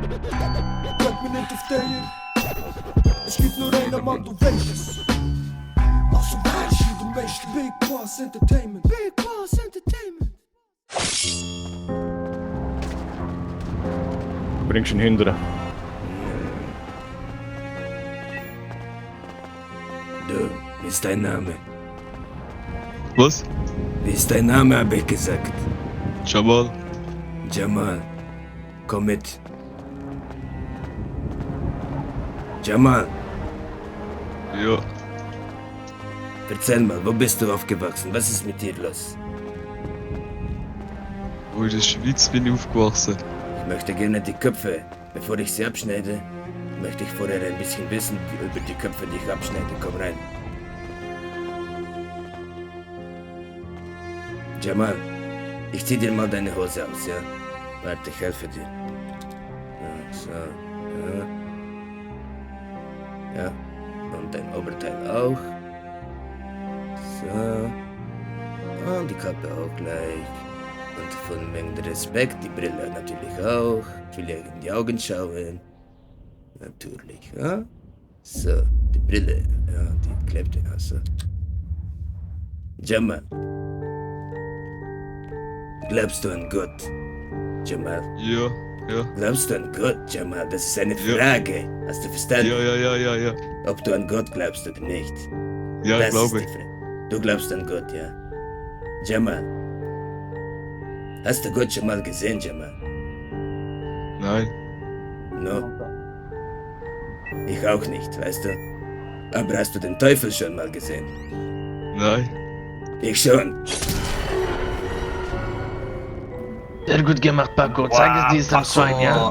Bleib mir nicht auf der. Es gibt nur einen Mann, du welches. Also weißt du, du möchtest Big Bas Entertainment. Big Bas Entertainment. Bringst ihn hinterher. Du, wie ist dein Name? Was? Wie ist dein Name, hab ich gesagt? Jamal. Jamal, komm mit. Jamal, Ja. erzähl mal, wo bist du aufgewachsen? Was ist mit dir los? Wo in der Schweiz bin ich aufgewachsen. Ich möchte gerne die Köpfe, bevor ich sie abschneide, möchte ich vorher ein bisschen wissen über die Köpfe, die ich abschneide. Komm rein. Jamal, ich zieh dir mal deine Hose aus, ja? Warte, ich helfe dir. Ja, so, ja. Ja, und dein Oberteil auch. So. Und die Kappe auch gleich. Und von wegen der Respekt, die Brille natürlich auch. Ich will dir in die Augen schauen. Natürlich, ja? So, die Brille, ja, die klebt ja so. Jamal. Glaubst du an Gott, Jamal? Ja. Glaubst du an Gott, Jamal? Das ist eine Frage. Hast du verstanden? Ja. Ob du an Gott glaubst oder nicht. Ja, Das ich glaube. ist die Frage. Du glaubst an Gott, ja? Jamal. Hast du Gott schon mal gesehen, Jamal? Nein. No. Ich auch nicht, weißt du? Aber hast du den Teufel schon mal gesehen? Nein. Ich schon. Sehr gut gemacht, Paco. Zeig es diesem Schwein, ja?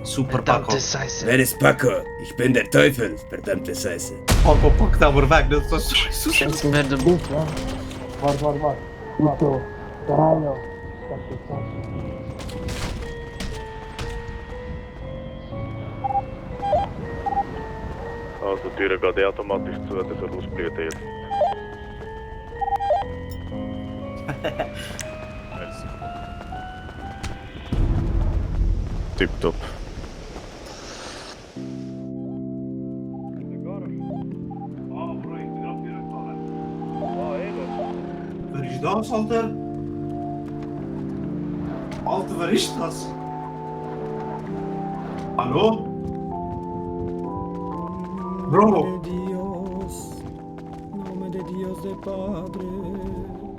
Super, Paco. Verdammte Scheiße. Wer ist Paco? Ich bin der Teufel, verdammte Scheiße. Paco, pak daar maar weg. Dat was zo Schätzen wir den Buch, ja? Also die Tür geht automatisch zu, das soll ausblühen jetzt. Tipptopp. Waar is dat, Alter? Alter, waar is dat? Hallo? Bro,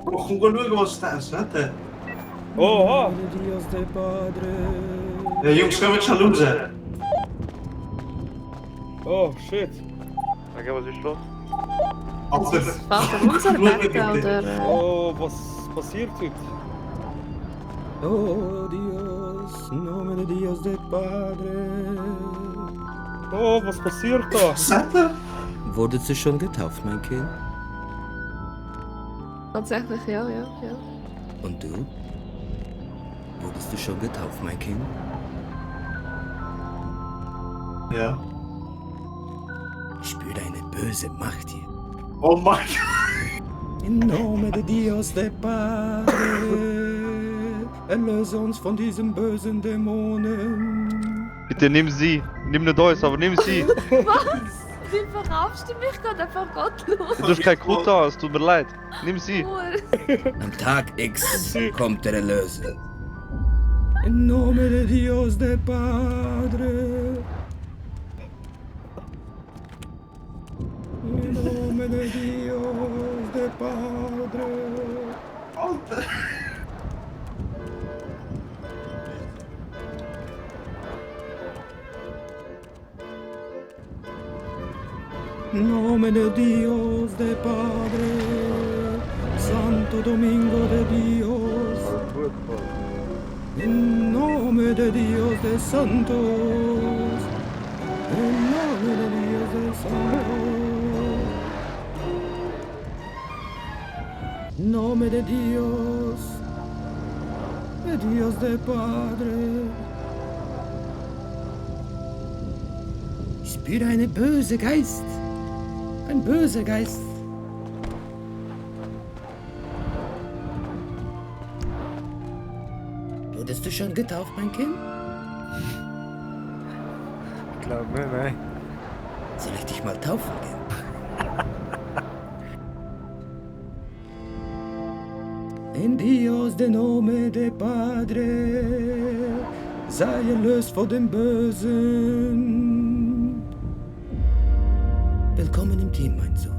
bro, gewoon schauen, was das ist, ne? Oha! Ja, Jungs, können wir schon losen? Oh shit! Okay, was ist los? Alter, Vater unser schau mir Bett bitte. oder... Oh, was passiert heute? Oh Dios, nome de Dios de Padre. Oh, was passiert da? Was sagt er? Wurdest du schon getauft, mein Kind? Tatsächlich, ja. Und du? Wurdest du schon getauft, mein Kind? Ja. Ich spüre eine böse Macht hier. Oh mein In nome de Dios de Padre. Erlöse uns von diesen bösen Dämonen. Bitte nimm sie. Nimm nicht alles, aber nimm sie. Was? Wie verkaufst du mich gerade einfach gottlos? Du hast kein Kutter, es tut mir leid. Nimm sie. Am Tag X kommt der Erlöser. In nome de Dios de Padre. In nome de Dios de Padre. Alter. Nome de Dios de Padre, Santo Domingo de Dios, en nome de Dios de Santos, en nome de Dios de Santos, nome de Dios de Padre. Ich spüre eine böse Geist. Ein böser Geist. Wurdest du schon getauft, mein Kind? glaube, nein. Soll ich dich mal taufen gehen? En Dios de nome de Padre, sei erlöst vor dem Bösen. Willkommen im Team, mein Sohn.